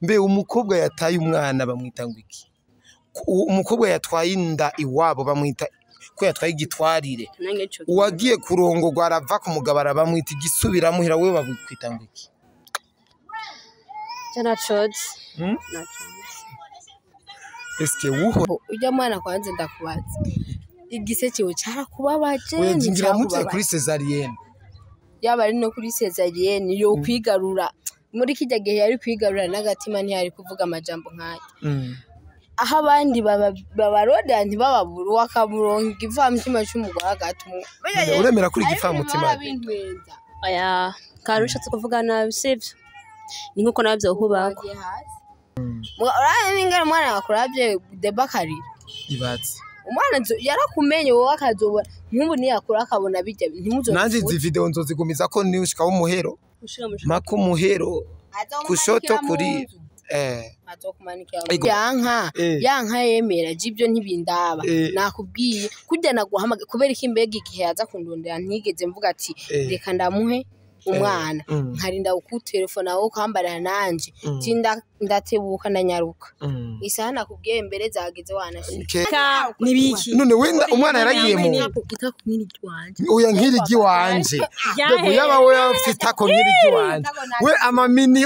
Mbe umukobwa yataye umwana bamwita ngo iki? Umukobwa yatwaye inda iwabo bamwita ko yatwaye igitwarire. Uwagiye kurongorwa arava ku mugabo bamwita igisubiramuhira, wewe bakwita ngo iki? Eske wuho ujya mwana kwanze ndakubaza igise ciwe carakubabaje? Ngira mutse kuri césarienne. Yaba ari no kuri césarienne yo kwigarura muri kijya gihe yari kwigarura n'agatima, ntiyari kuvuga amajambo nk'ayo. Aho abandi babaroda ntibababura, wakamuronka igivamutima c'umugore agatumwa. Uremera kuri igivamutima? Oya, karushatse kuvuga nabi sivyo, ni nkuko nabyo hubako. Urabona ingene umwana yakuravye debakarira ibatse. Umwana yarakumenye wowe, akazobona nk'ubu niyakura akabona bijya ntimuzo. Nanje izi video nzozigumiza ko niushika w'umuhero mako muhero kushoto kuri yanka yanka yemera jibyo ntibindaba. Nakubwiye kujya naguhamagaye kubera iki? Mbega igihe yaza kundondera ntigeze mvuga ati reka ndamuhe umwana, nkarinda kutelefona wowe ukambara nanje tinda ndatebuka ndanyaruka isaha nakubwiye mbere zageze wanashika. Nibiki none wenda umwana yaragiye mu oya nkiri giwanje ndego yaba we afite ako nkiri giwanje we amamini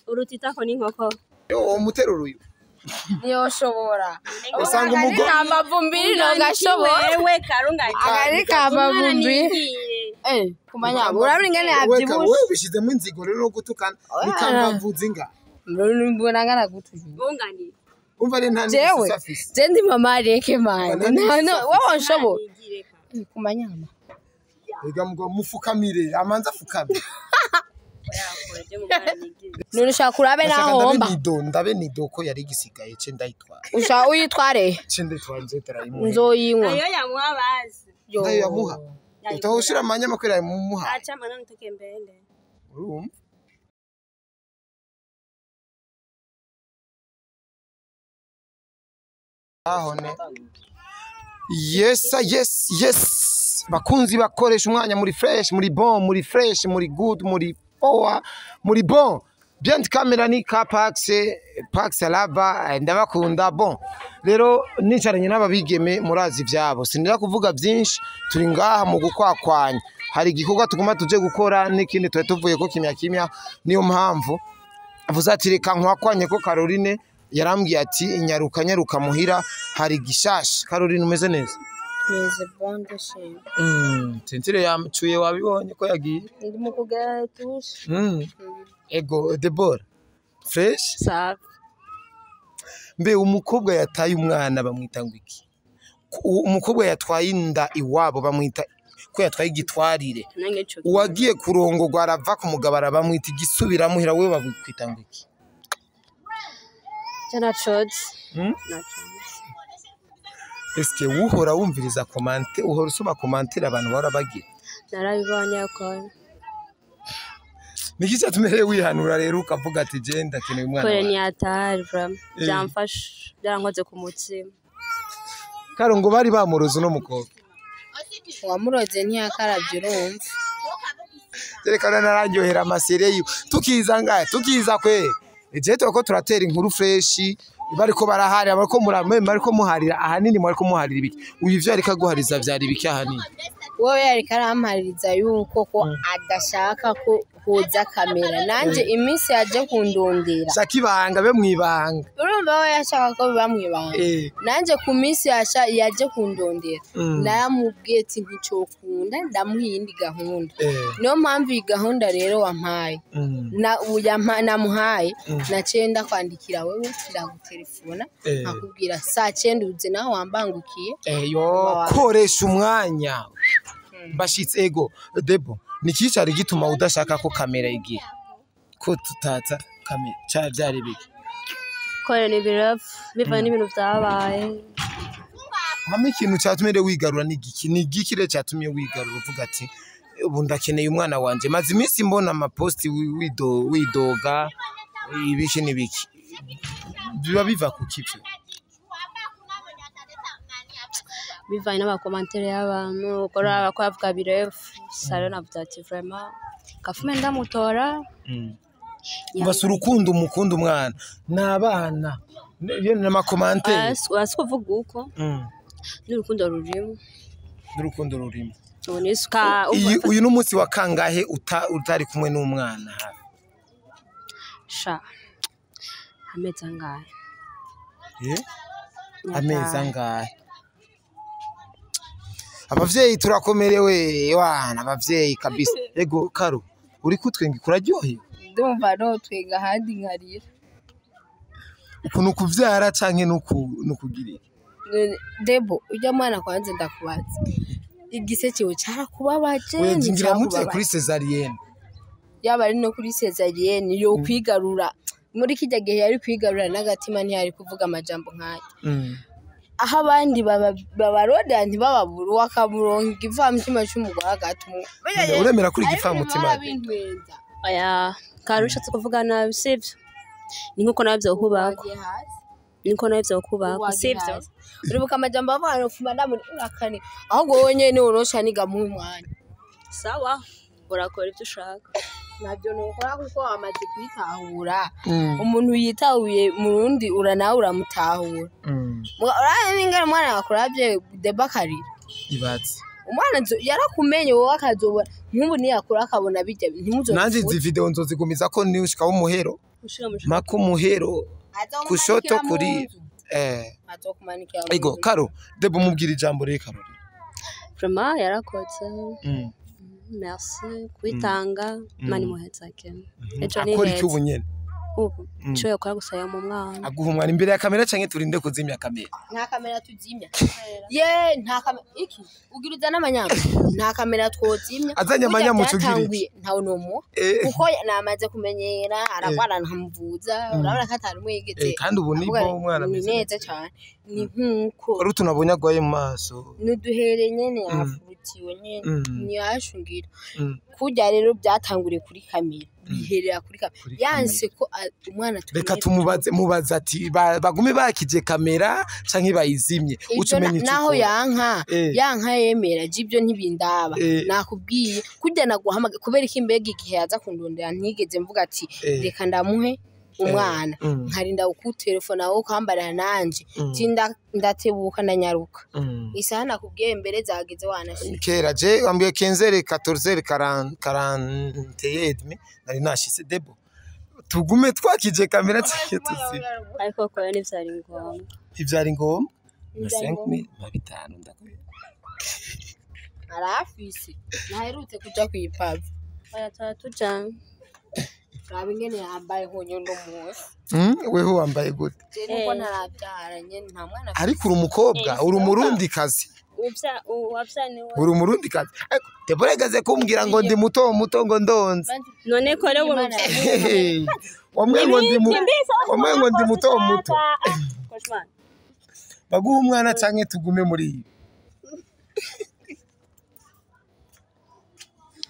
urutitako n'inkoko. Yo umuteruro uyu niyo shobora usanga umugore amavumbiri no gashobora wewe karunga akari kamavumbiri kumanya urabona ingene yavyibushe. Wewe bishizemo inzigo rero no gutukana nikambavuza inga mbona ngana gutuye bungani umva re nta jewe je ndi mama reke manje no wewe nshobora kumanyama ega mugo mufukamire amanza fukamire. None ushaka urabe naho homba ndabe nido ko yari gisigaye ce ndayitwara. Ushaka uyitware ce ndayitwara nzetarayimuha nzoyinywa ayo yamuha bazi ndayo yamuha utahoshira amanyama kwera mumuha acha manana ntoke mbele urumva aho ne. Yes yes yes bakunzi bakoresha umwanya muri fresh, muri bon, muri fresh, muri good, muri power, muri bon bien. Camera ni Kapax Pax Lava, ndabakunda. Bon rero nicaranye n'ababigeme murazi vyabo, sinira kuvuga byinshi, turi ngaha mu gukwakwanya, hari igikorwa tuguma tuje gukora n'ikindi twe tuvuye ko kimya kimya, niyo mpamvu avuze ati reka nkwakwanye ko Caroline yarambwiye ati nyaruka nyaruka muhira hari gishasha. Caroline umeze neza? Meze bon ndashimye. Tentire yamucuye wabibonye ko yagiye ndimo kugera tushe. Ego Deborah fresh safi. Mbe umukobwa yataye umwana bamwita ngo iki? Umukobwa yatwaye inda iwabo bamwita ko yatwaye igitwarire. Uwagiye kurongorwa arava ku mugabo bamwita igisubiramuhira, wewe bakwita ngo iki? Eske wuhora wumviriza komante, uhora usoma komantire abantu bahora bagira? Narabibonye ko niki cyatumye wihanura rero ukavuga ati je ndakeneye umwana kore ni atari byamfasha byarankoze ku mutima. Karo ngo bari bamuroze no mukobwa wamuroze ntiyakaravye urumva. Reka nararyohera amasere tukiza ngaye tukiza kwe eje toko turatera inkuru fresh bariko barahari bariko muramwe bariko muharira ahanini mwariko muharira ibiki uyu ivyo ariko aguhariza vyari ibiki ahanini? Wowe yariko arampaririza yuko ko adashaka ko hoza kamera nanje iminsi yaje kundondera shaka ibanga be mwibanga urumva we yashaka ko biba mwibanga nanje ku minsi yaje kundondera naramubwiye ati nticokunda ndamuha iyindi gahunda. Niyo mpamvu iyi gahunda rero wampaye namuhaye naciye ndakwandikira wewe ndagutelefona nkakubwira saa 9 uze nawe wambangukiye. Yo koresha umwanya bashitse. Ego Debo niki cyari gituma udashaka ko kamera igiye ko tutaza kamera cyari byari biki? Kore ni birapfu biva n'ibintu byabaye. Hamwe ikintu cyatumye wigarura ni igiki? Ni igiki rero cyatumye wigarura uvuga ati ubu ndakeneye umwana wanje, maze iminsi mbona amaposti widoga ibiki n'ibiki, biba biva ku kivyo? Bivanye n'amakomantere y'abantu ukora bavuga birefu saro navuze ati vraiment kafume ndamutora. Basi urukundo umukunda umwana n'abana n'amakomantere wasi kuvuga uko n'urukundo rurimo n'urukundo rurimo. Uyu n'umunsi wa kangahe utari kumwe n'umwana? Sha amezi angahe? Amezi angahe? Abavyeyi turakomerewe wana abavyeyi kabisa. Ego Karo uri kutwenga kuraryohewe? Ndumva no twenga handi nkarira. Ukuntu kuvyara canke nukugira Debo ujya mwana kwanze ndakubaza igise kiwe cyarakubabaje? Ngira mutse kuri césarienne. Yaba ari no kuri césarienne yo kwigarura muri kijya gihe yari kwigarura n'agatima ntiyari kuvuga amajambo nk'ayo. Aho abandi babaroda ntibababura wakamuronka ivamutima cy'umugore agatumwa. Uremera kuri igifamutima? Oya Karo ushatse kuvuga nabi sivyo? Ni nkuko nawe vyokubako. Niko nawe vyokubako sivyo? Uribuka amajambo avuga ngo fuma ndamuri urakane ahubwo wowe nyene worosha niga mu mwanya. Sawa urakora ivyo ushaka. Navyo nokora kuko amaze kwitahura. Umuntu yitahuye mu rundi uranawe uramutahura. Urabona ingene umwana yakuravye debakarira. Ibatse. Umwana yarakumenye wowe akazobona nk'ubu niyakura akabona bijya ntimuzo. Nanje izi video nzozigumiza ko ni ushika w'umuhero. Mako umuhero kushoto kuri Ego Karo Debo mubwira ijambo rero Karo. Vraiment yarakotse. Merci kwitanga mani muhetsake. Ejo ni akora iki ubu nyene? Ubu ico yakora gusa ya mu mwana. Aguha umwana imbere ya kamera canke turinde kuzimya kamera? Nta kamera tuzimya. Ye nta kamera iki ugira uzana amanyama. Nta kamera twozimya. Azanye amanyama ucugira iki? Ntawe nomo. Kuko namaze kumenyera aragwara nkamuvuza urabona ko atari umwegeze. Kandi ubu nibo umwana ameze neza cyane. Ni nkuko ari tunabonye agwaye mu maso. Nuduhere nyene yafutiwe nyene ntiyashungira. Kurya rero byatanguriye kuri kamera. Biherera kuri kamera. Yanse ko umwana reka tumubaze mubaza ati bagume bakije kamera canke bayizimye ucumenye naho yanka yanka yemera jibyo ntibindaba nakubwiye kurya naguhamagaye kubera iki mbega igihe yaza kundondera ntigeze mvuga ati reka ndamuhe umwana nkarinda ku telefone aho kwambara nanje tinda ndatebuka ndanyaruka isaha nakubwiye mbere zageze wanashika kera je wambwiye 15 14 41 nari nashise Debo tugume twakije kamera tike tuzi ariko ko n'ivyari ngombwa ivyari ngombwa na 5000 na 5 ndakwira arafise naherutse kuja kwipava oya tuja raba ingene yambaye nkonyo no munsi. Weho wambaye gute? Je nuko ntarabyara nyene nta mwana. Ariko uri umukobwa, uri umurundi kazi. Uri umurundi kazi. Ariko Debora igaze kumbwira ngo ndi muto muto ngo ndonze. None ko rero wamwe ngo ndi wamwe ngo ndi muto muto. Baguha umwana canke tugume muri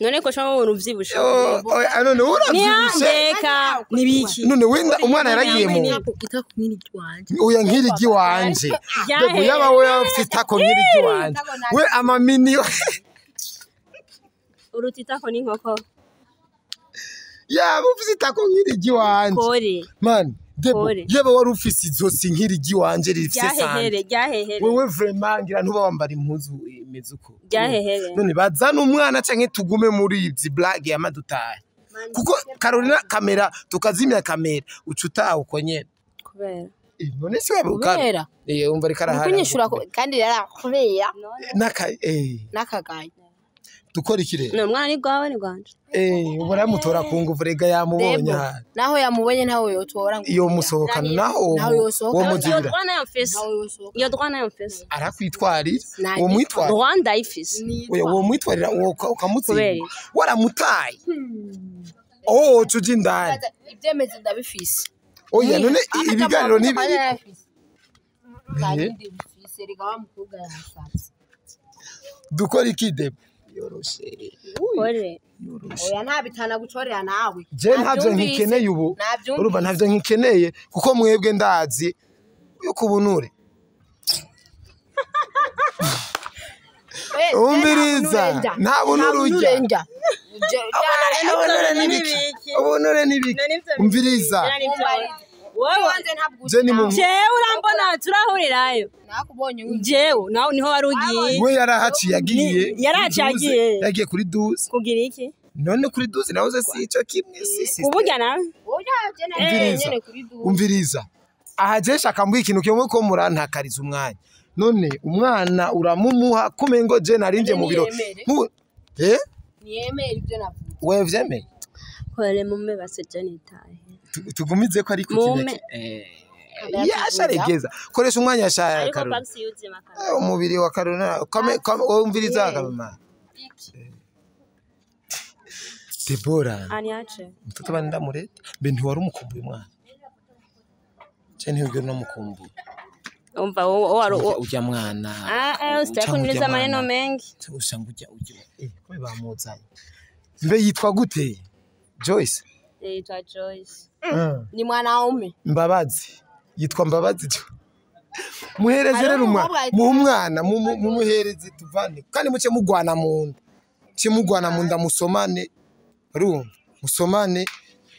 none ko shama ubuntu uvyibushe. None uravyibushe. Ndeka nibiki. None wenda umwana yaragiye mu itako nkiri ryanje. Oya nkiri ryanje. Debo yaba we afite itako nkiri ryanje. We amamini uruta itako n'inkoko. Yaba ufite itako nkiri ryanje. Kore. Man Debo yaba wari ufise izosi nkiri ryanje rifise sante. Ryahehere. Wewe vraiment ngira ntuba wambara impuzu imeze uko. Ryahehere. None bazana umwana canke tugume muri izi blague ya madutaye. Kuko Carolina kamera tukazimya kamera ucuta uko nyene. Kubera. None se waba ukara. Umva reka arahara. Kunyishura kandi yarakubera. Naka nakagaye. Dukora iki rero? No mwana ni gwawe ni gwanje. Ubora mutora ku nguvu rega yamubonye. Naho yamubonye ntawe yotora ngo iyo musohokana naho wo muzibira. Iyo droit nayo mfise. Arakwitwarira. Uwo mwitwarira. Droit ndayifise. Uwo mwitwarira uwo ukamutsinda. Waramutaye. Oh tuji ndani. Ibyemezo ndabifise. Oya none ibiganiro ni kandi ndabifise rega wa mukobwa yasatse. Dukora iki Debo? Yoroshe. Kore. Oya ntabitana gucorera nawe. Je ntavyo nkikeneye ubu. Urumva ntavyo nkikeneye kuko mwebwe ndazi yuko ubunure. Umviriza, nta bunure urya. Ubunure n'ibiki? Ubunure n'ibiki? Umviriza. Jewe urambona turahurirayo. Nakubonye jewe nawe niho wari ugiye. We yarahaciye agiye. Yarahaciye agiye. Yagiye kuri 12. Kugira iki? None kuri 12 nawe si ico kimwe si. Kuburya nawe. Umviriza. Aha je shaka mbwi ikintu kimwe ko murantakariza umwanya. None umwana uramumuha kumengo je narinje mu biro. Niyemere ibyo navuze. Wewe vyemeye? Kore mume baseje nitahe. Tugumize ko ari kukineke. Yasharegeza. Koresha umwanya ashaka Karuna. Umubiri wa Karuna kame umviriza Karuna. Debora. Aniache. Mtoto bani ndamureta. Mbe ntiwari umukumbuye umwana. Je ntibwo no mukumbuye. Umva wowe ujya mwana. Sitakuniriza maneno mengi. Usanga ujya ko bamuzanye. Mbe yitwa gute? Joyce. Yitwa Joyce. Ni mwanaume. Mbabazi. Yitwa Mbabazi. Muhereze rero umwana, muhe umwana, mumuhereze tuvane. Kandi muce mugwana mu nda. Muce mugwana mu nda musomane. Urumva? Musomane,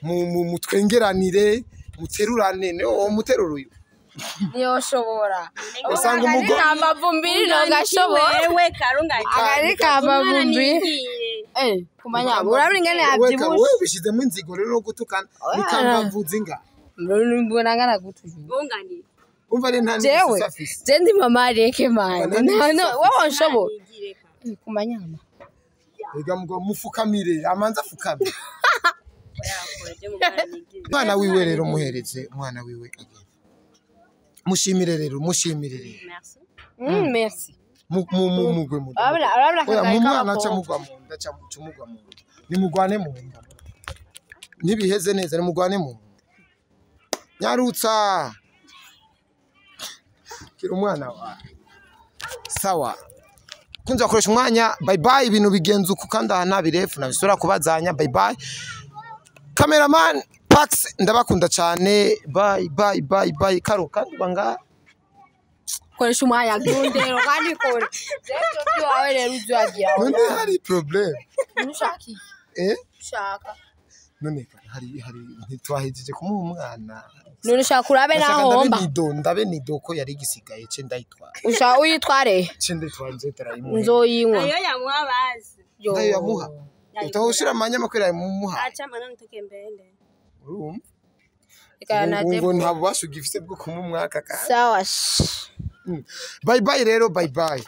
mutwengeranire, muterurane, no muterura uyu. Niyoshobora. Usanga umugore amavumbiri no gashobora. Wewe karunga. Agarika amavumbiri. Kumanya urabona ingene yabyibushe. Wewe bishizemo inzigo rero no gutukana nikambavuza inga. Mbona ngana gutuye. Bungani. Umva re nta n'isafisi. Je ndi mama reke man. No wowe nshobora. Kumanyama. Ega mugo mufukamire amanza fukamire. Mwana wiwe rero muhereze umwana wiwe. Mushimire rero mushimire rero. Merci. Merci. Mugwe mu. Urabona mu mwana aca mugwa mu nda aca mugwa mu nda. Nimugwane mu nda. Nibiheze neza nimugwane mu nda. Nyarutsa. Kira umwana wa. Sawa. Kunza koresha umwanya bye bye ibintu bigenza uko kandi aha nabirefu nabisura kubazanya bye bye. Cameraman Pax ndabakunda cyane bye bye bye bye karo kandi banga koresha umwanya gundero kandi kore. Jewe wawe rero uzagira. None hari problem. Ushaka iki? Ushaka. None hari ntitwahejeje kumuha umwana. None ushaka urabe naho homba. Ndabe nido ko yari gisigaye ce ndayitwara. Ushaka uyitware? Ce ndayitwara nzetarayimuha. Nzoyinywa. Ayo yamuha bazi. Ndayo yamuha. Utahoshira amanya makwira mumuha. Acha manano toke mbele. Urumva? Ngo nta bubasha ugifise bwo kumumwaka kandi. Sawa. Bye bye rero bye bye.